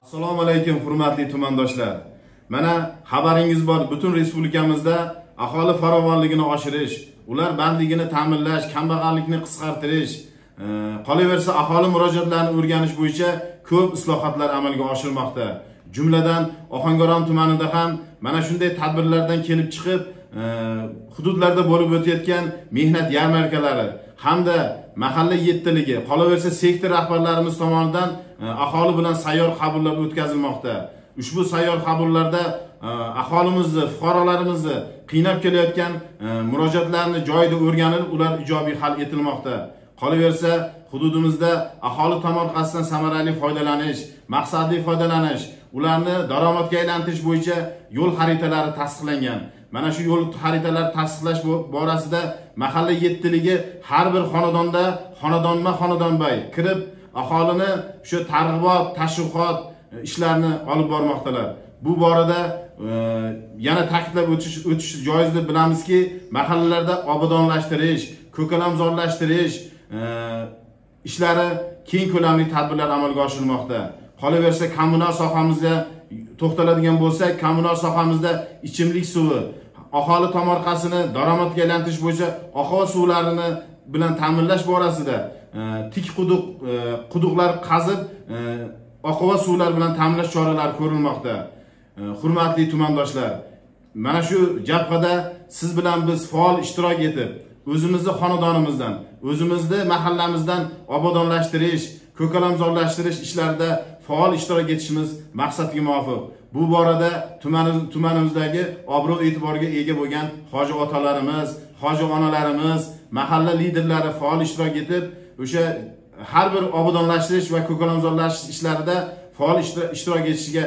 Assalomu alaykum hurmatli tumandoshlar. Mana xabaringiz bor, butun respublikamizda aholi farovonligini oshirish, ular bandligini ta'minlash, kambag'allikni qisqartirish, qolaversa aholi murojaatlarini o'rganish bo'yicha ko'p islohotlar amalga oshirilmoqda. Jumladan Ohangaron tumanida ham mana shunday tadbirlardan kelib chiqib, hududlarda bo'lib o'tayotgan mehnat yarmarkalari hamda mahalla yettiligi, qolaversa sektor rahbarlarimiz tomonidan aholi bilan sayyor qabullar o'tkazilmoqda. Ushbu sayyor qabullarda aholimizni, fuqarolarimizni qiynab kelayotgan murojaatlarni joyida o'rganilib, ular ijobiy hal etilmoqda. Qolaversa hududimizda aholi tomorqasidan samarali foydalanish, maqsadli foydalanish, ularni daromadga aylantirish bo'yicha yo'l xaritalari tasdiqlangan. Mana shu yo'l xaritalari tasdiqlash borasida mahalla yettiligi har bir xonadonda xonadonma-xonadonbay kirib, aholini o'sha targ'ibot, tashviqot ishlarini olib bormoqdalar. Bu borada yana ta'kidlab o'tish joiz deb bilamizki, mahallalarda obodonlashtirish, ko'kalamzorlashtirish ishlari keng ko'lamli tadbirlar amalga oshirilmoqda. Qolaversa kommunal sohamizda to'xtaladigan bo'lsak, kommunal sohamizda ichimlik suvi, aholi tomorqasini daromadga aylantirish bo'yicha oqova suvlarini bilan ta'minlash borasida tik quduqlar qazib, oqova suvlar bilan ta'minlash choralari ko'rilmoqda. Hurmatli tumandoshlar, mana shu jabhada siz bilan biz faol ishtirok etib, o'zimizni xonadonimizdan, o'zimizni mahallamizdan obodonlashtirish, ko'kalamzorlashtirish ishlarida faol ishtirok etishimiz maqsadga muvofiq. Bu borada tumanimizdagi obro' e'tiborga ega bo'lgan hoji otalarimiz, hoji onalarimiz, mahalla liderlari faol ishtirok etib, o'sha har bir obodonlashtirish va ko'kalamzorlashtirish ishlarida faol ishtirok etishiga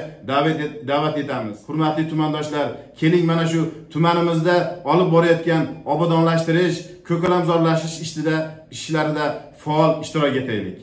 da'vat etamiz. Hurmatli tumandoshlar, keling mana shu tumanimizda olib borayotgan obodonlashtirish, ko'kalamzorlashtirish ishlarida faol ishtirok etaylik.